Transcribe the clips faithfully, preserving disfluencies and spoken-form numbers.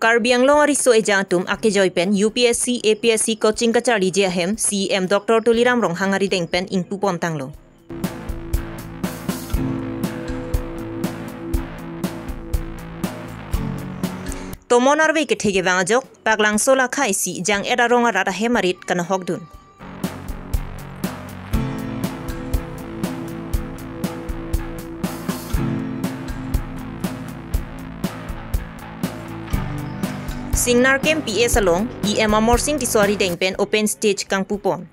Karbi Anglong ariso ejang atum akejoi pen U P S C, A P S C coaching kacharliji ahem C E M Doctor Tuliram Ronghang arideng pen ingpupon tanglo. Tomon arve kethe kevang ajok, Paklangso lakha isi jang-et arong arat ahem arit kanohokdun. Singnarkem P S along E M Amarsing Tisso arideng pen open stage kangpupon.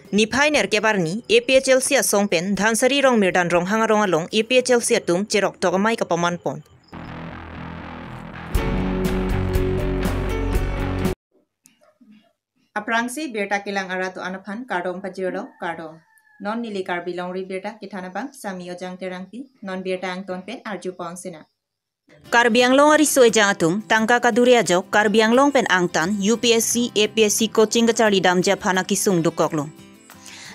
Niphai nerkep arni A P H L C asong pen Dhansiri Rongmirdan Ronghang arong along A P H L C atum cheroktok amei kapamanpon. Aphrangsi birta kelang arat do-an aphan kardom pajirlo, kardom. Non neli Karbi Longri Birta kethan abang Sami Ojang Terangpi, non birta angton pen arjupon sinang. Karbi Anglong ariso ejang atum tangka kadure ajok Karbi Anglong pen angtan U P S C, A P S C coaching kacharlidamji aphan akesung dokoklo.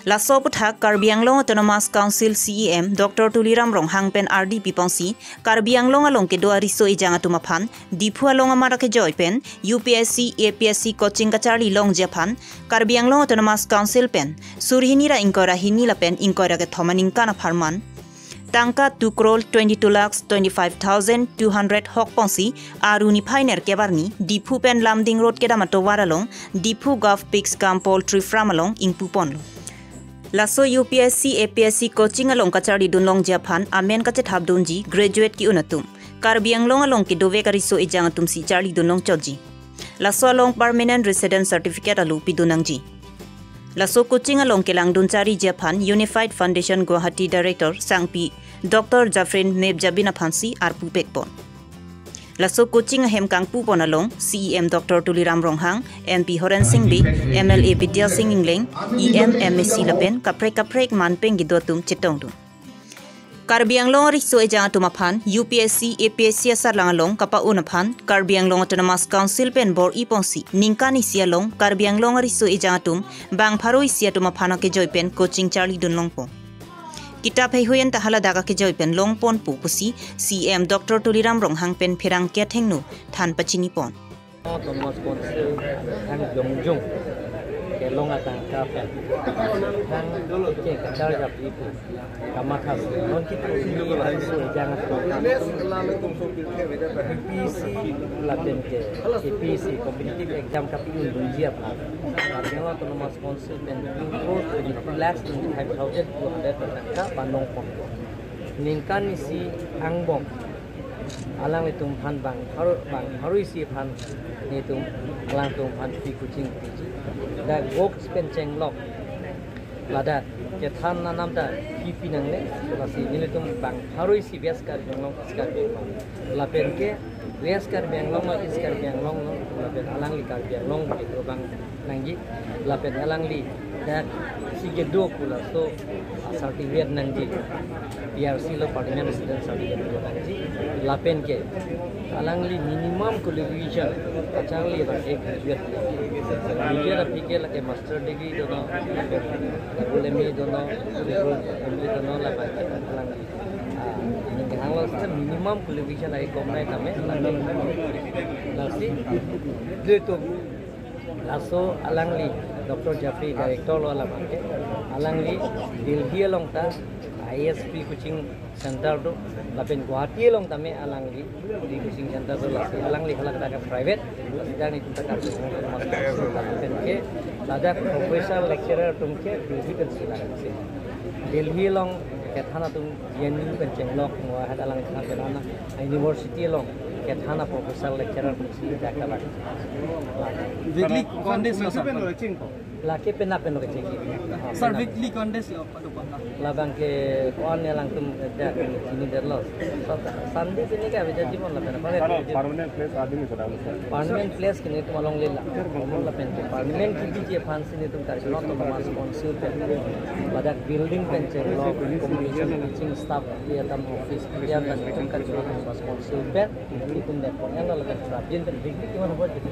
Laso aputhak Karbi Anglong Autonomous Council C E M Doctor Tuliram Ronghang pen ardi piponsi Karbi Anglong along kedo ariso ejang atum aphan Diphu along amat akejoi pen U P S C, A P S C coaching kacharli longji aphan Karbi Anglong Autonomous Council pen suri hini ra ingkoi ra hini lapen ingkoi ra kethom aningkan apharman tangka two crore twenty-two lakhs twenty-five thousand two hundred hokponsi aru niphai nerkep arni Diphu pen Lumding Road kedam atovar along Diphu Gov Pigs cum Poultry Farm along ingpuponlo. Laso U P S C, A P S C coaching along kacharlidun longji aphan amen kachethapdunji graduate ki-un atum Karbi Anglong along kedovek ariso ejang atumsi charlidun longchotji. Laso along permanent resident certificate alu pidun nangji. Laso coaching along kelangdun charliji aphan Unified Foundation Guwahati Director Sangpi Doctor Jafrin Mebjabin aphansi arpu pekpon. Laso coaching ahem kangpupon along C E M Doctor Tuliram Ronghang, M P Horen Sing Bey, M L A Bidya Sing Engleng, E M, M A C lapen kaprek kaprek manpeng kedo atum chetongdun. Karbi Anglong ariso ejang atum aphan U P S C, A P S C asarlang along kapa-un aphan Karbi Anglong Autonomous Council pen bor-iponsi ningkan isi along Karbi Anglong ariso ejang atum bang pharo isi atum aphan akejoi pen coaching charlidun longpon. Kitap heihui anta haladak akejoi pen longponpo pusi C E M Doctor Tuliram Ronghang pen pherangke athengno than pachinipon. Autonomous Council thang jongjong kelong atangka pen thang ke kachar japi pu kamathas non ki pusi ni ariso ejang atum U P S C lapen ke A P S C competitive exam kapi-un dunji aphan Karbi Anglong Autonomous Council pen two crore twenty-two lakhs twenty-five thousand two hundred atangka panongpon. Ningkan isi angbong alanglitum aphan bang pharo, bang pharo isi aphan nelitum alangtum aphan free coaching piji. Dak box pen chenglok ladak kethan anam ta pi pi nangne, lasi nelitum bang pharo isi West Karbi Anglong, East Karbi Anglong. Lapen ke West Karbi Anglong lo, East Karbi Anglong lo, lapen alangli Karbi Anglong begitu bang nangji, lapen alangli dak si kedo pu laso certificate nangji, P R C lo, permanent resident certificate lo nangji, lapen ke alangli minimum qualification kacharli abang ke graduate. Graduate aphi ke lake master degree dono, double M A dono, triple M A dono, lapen alangli, ah, ningkehang lo sita minimum qualification ai kom nai tame, lapen lasi, dito, laso alangli Doctor Jafri director lo alam ke, alangli Delhi along ta I A S free coaching center do, lapen Guwahati along tame alangli free coaching center do, lasi alangli halak ta ke private, lasi dan itu ta ke lapen ke ladak professor lecturer atum ke Delhi pen sila si. Delhi along kethan atum J N U pen chenglok, mo hat alang kethan pen ana university along kethan a professor lecturer atum si dak ta bak. Weekly ko-an days lo, sir? Lake penap pen lo kecheng. Sir, weekly ko-an days lo, padu padu. Labang ke ko-an alangtum dak chini detlo. Sunday sini ke abija jimon lapen apa? Permanent place adi ni sudah, sir. Permanent place ke nelitum along lela. Lapen ke permanent kipiji aphan si nelitum Karbi Anglong Autonomous Council pen ladak building pen chenglok, accommodation, teaching staff, ya tam office, ya tam nelitum Karbi Anglong Autonomous Council pen nelitum detpon. Yang ladak prabin pen weekly ko-an hobo gitu.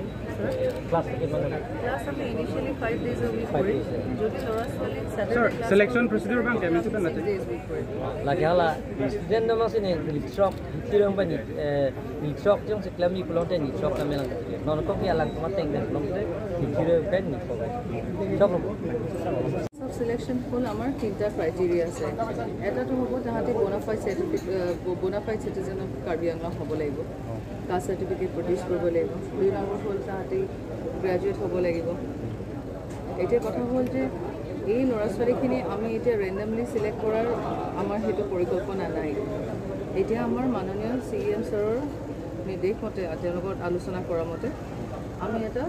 Class ke mana? Class hame initially five days যদি ল'ৰা ছোৱালী sir, seven selection procedure বাং কেমেন চুপেন নাচে? Six days week কৰে। Lake hala student doma sini nithrok, tirong ba nit, eh, nithrok jong si klem ni pulote nithrok kami lang. Non kok ya lang kuma teng pulote nithrok pen nithrok. Sok. চব selection হ'ল আমাৰ তিনিটা criteria আছে। এটাটো হ'ব তাহাঁতি bonafide certificate, bonafide citizen of Karbi Anglong হ'ব লাগিব, কাষ্ট চাৰ্টিফিকেট প্ৰডিউচ কৰিব লাগিব। দুই নম্বৰ হ'ল তাহাঁতি গ্ৰেজুৱেট হ'ব লাগিব। এতিয়া কথা হ'ল যে এই ল'ৰা ছোৱালীখিনি আমি এতিয়া ৰেণ্ডমলি ছিলেক্ট কৰাৰ আমাৰ সেইটো পৰিকল্পনা নাই। এতিয়া আমাৰ মাননীয় চি ই এম ছাৰৰ নিৰ্দেশ মতে, আ, তেওঁলোকৰ আলোচনা কৰা মতে আমি এটা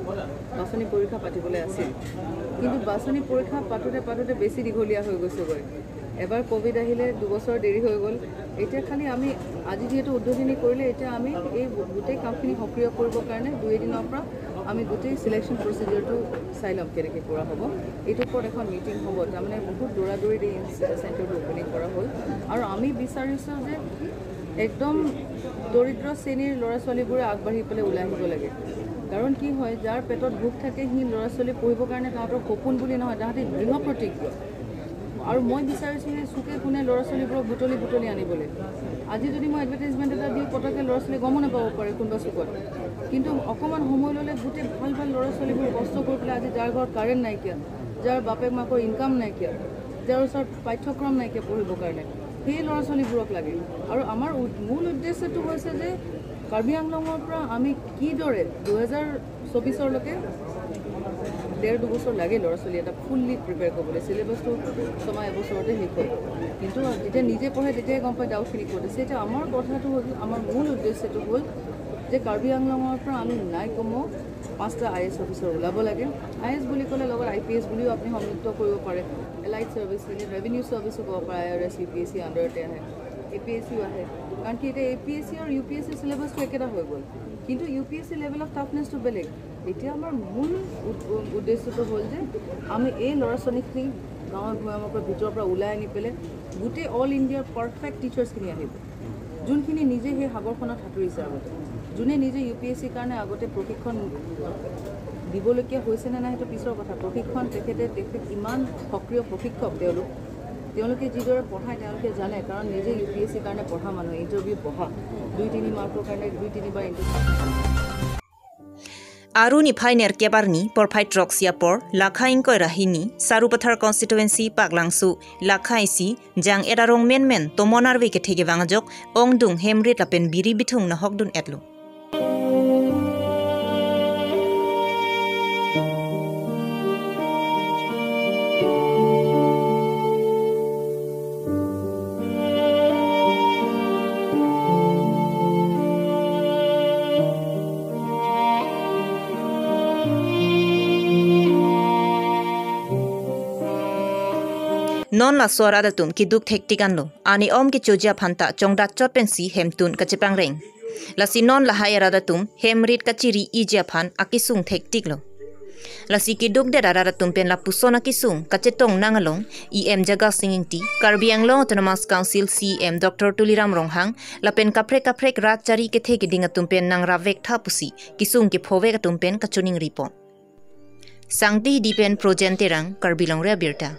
বাছনি পৰীক্ষা পাতিবলৈ আছিল, কিন্তু বাছনি পৰীক্ষা পাতোঁতে পাতোঁতে বেছি দীঘলীয়া হৈ গৈছেগৈ। এবাৰ ক'ভিড আহিলে দুবছৰ দেৰি হৈ গ'ল। এতিয়া খালি আমি আজি যিহেতু উদ্বোধনী কৰিলে, এতিয়া আমি এই গোটেই কামখিনি সক্ৰিয় কৰিবৰ কাৰণে দুই এদিনৰ পৰা আমি গোটেই ছিলেকশ্যন প্ৰচিডিউৰটো চাই ল'ম কেনেকৈ কৰা হ'ব। এইটোৰ ওপৰত এখন মিটিং হ'ব। তাৰমানে বহুত দৌৰা দৌৰিত এই চেণ্টাৰটো অপেনিং কৰা হ'ল আৰু আমি বিচাৰিছোঁ যে একদম দৰিদ্ৰ শ্ৰেণীৰ ল'ৰা ছোৱালীবোৰে আগবাঢ়ি পেলাই ওলাই আহিব লাগে। কাৰণ কি হয়, যাৰ পেটত ভোক থাকে, সি ল'ৰা ছোৱালী পঢ়িবৰ কাৰণে তাহাঁতৰ সপোন বুলি নহয়, তাহাঁতি দৃঢ় প্ৰতিজ্ঞ। আৰু মই বিচাৰিছোঁ যে চুকে কোণে ল'ৰা ছোৱালীবোৰক বুটলি বুটলি আনিবলৈ। আজি যদি মই এডভাৰটাইজমেণ্ট এটা দিওঁ, পটককৈ ল'ৰা ছোৱালীয়ে গমো নাপাব পাৰে কোনোবা চুকত। কিন্তু অকণমান সময় ল'লে গোটেই ভাল ভাল ল'ৰা ছোৱালীবোৰ কষ্ট কৰি পেলাই আজি যাৰ ঘৰত কাৰেণ্ট নাইকিয়া, যাৰ বাপেক মাকৰ ইনকাম নাইকিয়া, যাৰ ওচৰত পাঠ্যক্ৰম নাইকিয়া পঢ়িবৰ কাৰণে, সেই ল'ৰা ছোৱালীবোৰক লাগে। আৰু আমাৰ উদ-, মূল উদ্দেশ্যটো হৈছে যে কাৰ্বি আংলঙৰ পৰা আমি কিদৰে দুহেজাৰ চৌবিছলৈকে, ডেৰ দুবছৰ লাগে ল'ৰা ছোৱালী এটা ফুল্লি প্ৰিপেয়াৰ কৰিবলৈ, চিলেবাছটো ছমাহ এবছৰতে শেষ হয়। কিন্তু যেতিয়া নিজে পঢ়ে তেতিয়াই গম পায় ডাউটখিনি ক'ত আছে। এতিয়া আমাৰ কথাটো হ'ল, আমাৰ মূল উদ্দেশ্যটো হ'ল যে কাৰ্বি আংলঙৰ পৰা আমি নাই কমেও পাঁচটা আই এ এছ অফিচাৰ ওলাব লাগে। আই এ এছ বুলি ক'লে লগত আই পি এছ বুলিও আপুনি সংযুক্ত কৰিব পাৰে, এলাইড চাৰ্ভিচ, মানে ৰেভিনিউ চাৰ্ভিচো ক'ব পাৰে, I R S, U P S C আণ্ডাৰতে আহে, এ পি এছ চিও আহে। কাৰণ কি এতিয়া এ পি এছ চি আৰু ইউ পি এছ চি চিলেবাছটো একেটা হৈ গ'ল, কিন্তু you P S C level of টাফনেছটো বেলেগ। এতিয়া আমাৰ মূল উদ-, উদ্দেশ্যটো হ'ল যে আমি এই ল'ৰা ছোৱালীখিনি গাঁৱে ভূঞে পৰা ভিতৰৰ পৰা ওলাই আনি পেলাই গোটেই অল ইণ্ডিয়াৰ পাৰফেক্ট টিচাৰ্ছখিনি আহিব, যোনখিনি নিজে সেই সাগৰখনত সাঁতুৰিছে আগতে, যোনে নিজে ইউ পি এছ চিৰ কাৰণে আগতে প্ৰশিক্ষণ দিবলগীয়া হৈছে নে নাই সেইটো পিছৰ কথা। প্ৰশিক্ষণ তেখেতে, তেখেত ইমান সক্ৰিয় প্ৰশিক্ষক তেওঁলোক, তেওঁলোকে যিদৰে পঢ়ায় তেওঁলোকে জানে, কাৰণ নিজে ইউ পি এছ চিৰ কাৰণে পঢ়া মানুহ, ইণ্টাৰভিউ বহা, দুই তিনি মাৰ্কৰ কাৰণে দুই তিনিবাৰ interview. Aru niphai nerkep arni porphai throksi apor lakha ingkoi ra hini Sarupathar constituency Paklangso lakha isi jang-et arong menmen tomon arve kethe kevang ajok ongdung, hemrit lapen biri bithung nahokdun-etlo. Non laso arat atum keduk thektik anlo, ani om kechoji aphan ta chongdat chot pensi hemtun kachepangreng. Lasi non lahai arat atum hemrit kachiri-iji aphan akesung thektiklo. Lasi kedukdet arat atum pen lapuson akesung kachetong nang along E M Jagat Sing Engti, Karbi Anglong Autonomous Council C E M Doctor Tuliram Ronghang lapen kaprek kaprek rat chari kethe keding atum pen nang ravek tha pusi kesung kephovek atum pen kachoningri pon. Sangti Hidi pen Projen Terang, Karbi Longri Abirta.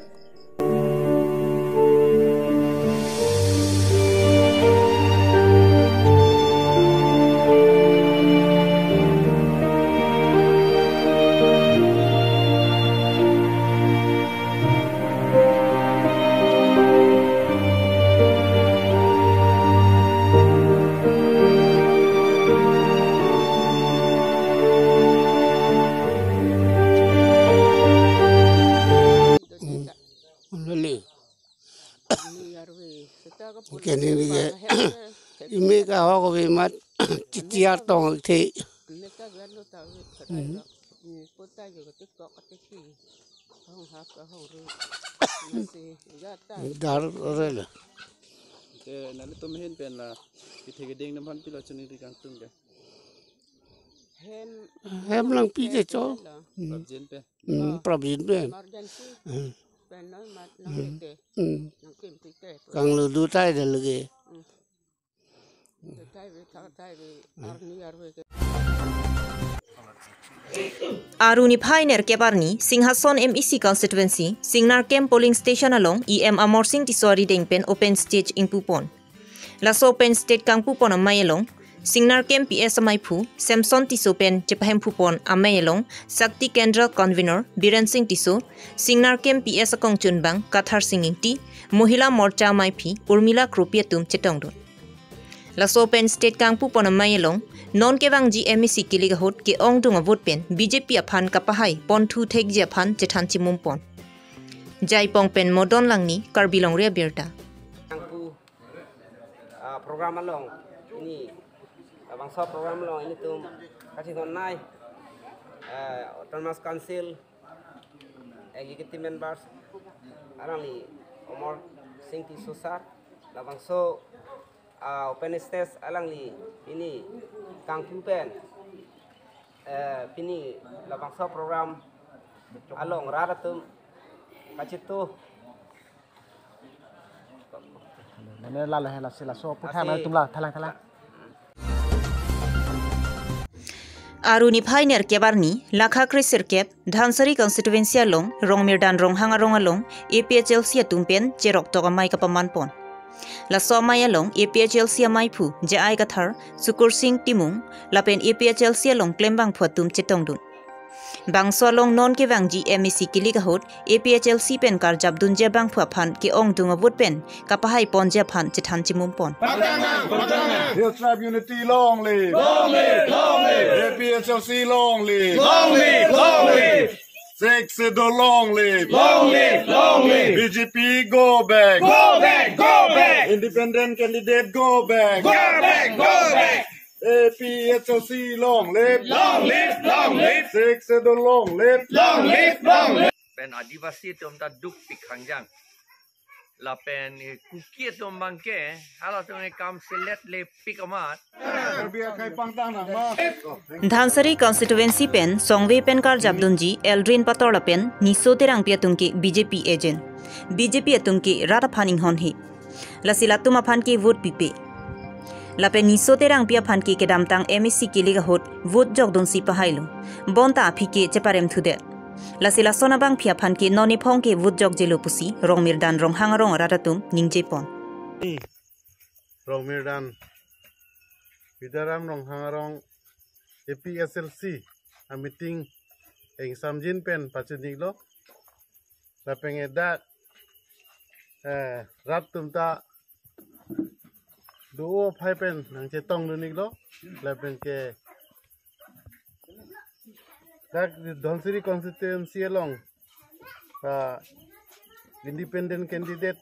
Lele. Kene ni ke. Ime ka ho ko be mat. Chichiar tong the. Dar re la. Ke nangtum ahin pen la kethe keding atum aphan pilo choningri kangtung ke. Hem, hem lang pi ke cho. Prabjin pen. Hmm, prabjin pen. Emergency. Hmm. Pen nang mat nang Hmm. Tete. Hmm. Nang kim tete. Kanglo du tai da lage. Hmm. Tete be, tete be, arni arve ke. Aru niphai nerkep arni, Singhason M E C constituency, Singnarkem polling station along, E M Amarsing Tisso arideng pen open stage ingpupon. Laso open stage kangpupon amei along, Singnarkem P S amaiphu, Samson Tisso pen chepahemphupon amei along, Shakti Kendra convener, Biren Singh Tisso, Singnarkem P S akongchunbang, Kathar Singh Ingti, Mohila Morcha amaiphi, Urmila Kropi atum chetongdun. Laso open stage kangpupon amei along, non kevangji M E C kilik ahut ke-ongdung avote pen B J P aphan kapahai ponthu thekji aphan chethan chimumpon. Jaipong pen Modon Langni, Karbi Longri Abirta. Kangpu, ah, program along ini, labangso program along ilitum kachethon nei, eh, Autonomous Council Executive Members alangli Amarsing Tisso sir, labangso, ah, open stage alangli pini kangpu pen, eh, pini labangso program along rat atum kachito. Mane lalo he lasi laso aphuthak lasi na tumla thalang thalang. Aru niphai nerkep arni, lakha kresirkep, Dhansiri constituency along, Rongmirdan Ronghang arong along, A P H L C atum pen cheroktok amei kapamanpon. Laso amei along, A P H L C amaiphu, J I Kathar, Sukur Singh Timung, lapen A P H L C along klembangphu atum chetongdun. Bangso along non kevangji M E C kilik ahut, A P H L C pen karjapdunji abangphu aphan ke-ongdung avote pen kapahaiponji aphan chethan chimumpon. Hill Tribe Unity long live! Long live! Long live! A P H L C long live! Long live! Long live! Sixth Schedule long live! Long live! Long live! B J P go back! Go back! Go back! Independent candidate go back! Go back! Go back! A P H L C long live! Long live! Long live! Sixth Schedule long live! Long live! Long live! Pen Adivasi atum ta dukpik hangjang. Lapen, eh, Kuki atum abangke, halatum ke kam selet lepik amat. Karbi akhei pangtang nang ma. Dhansiri constituency pen songve pen karjapdunji Eldrin Pator lapen Niso Terangpi atum ke B J P agent, B J P atum ke rat aphan inghonhe. Lasi latum aphan ke vote pipe. Lapen Niso Terangpi aphan ke kedamtang M E C kilik ahut vote jokdunsi pahailo. Bonta aphi ke cheparemthudet. Lasi lason abangpi aphan ke non ephong ke vote jokjelo pusi Rongmirdan Ronghang arong arat atum ningjepon. Rongmirdan Bidaram Ronghang arong A P H L C a meeting ingsamjin pen pachunilo. Lapen ke dak, eh, rat atum ta do-o aphai pen nangchetongdun-iklo. Lapen ke dak Dhansiri constituency along, ah, independent candidate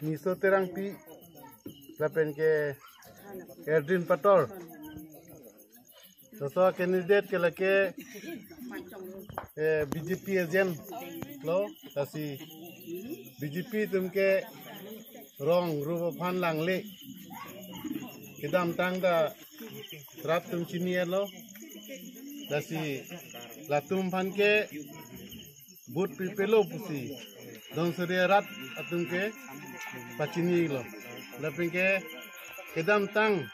Niso Terangpi lapen ke Eldrin Pator. Laso candidate ke lake, eh, B J P agent lo, lasi B J P atum ke rong rup aphan langle. Kedamtang ta rat atum chinilo. Lasi latum aphan ke vote pipelo pusi Dhansiri arat atum ke pachinilo. Lapen ke kedamtang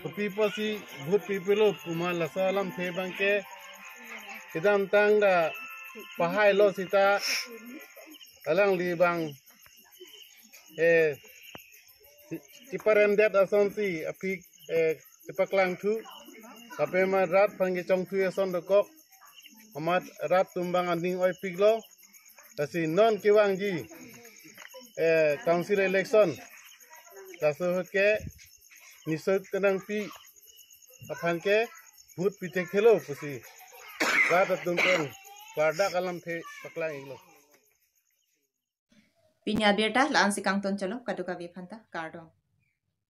kopi pusi vote pipelo pu ma laso alamthe abangke kedamtang ta pahailo seta alangli abang, eh, cheparemdet asonsi aphi, eh, chepaklangthu. Lapen ma rat aphan kechongthu ason dokok. Amat rat atum abang aning oipiklo. Lasi non kevangji, eh, council election, laso ahut ke Niso Terangpi aphan ke vote pithekthe lo pusi rat atum pen klardak alamthe paklang-iklo. Pini abirta la-ansi kangton cholo, kadokave aphanta kardom.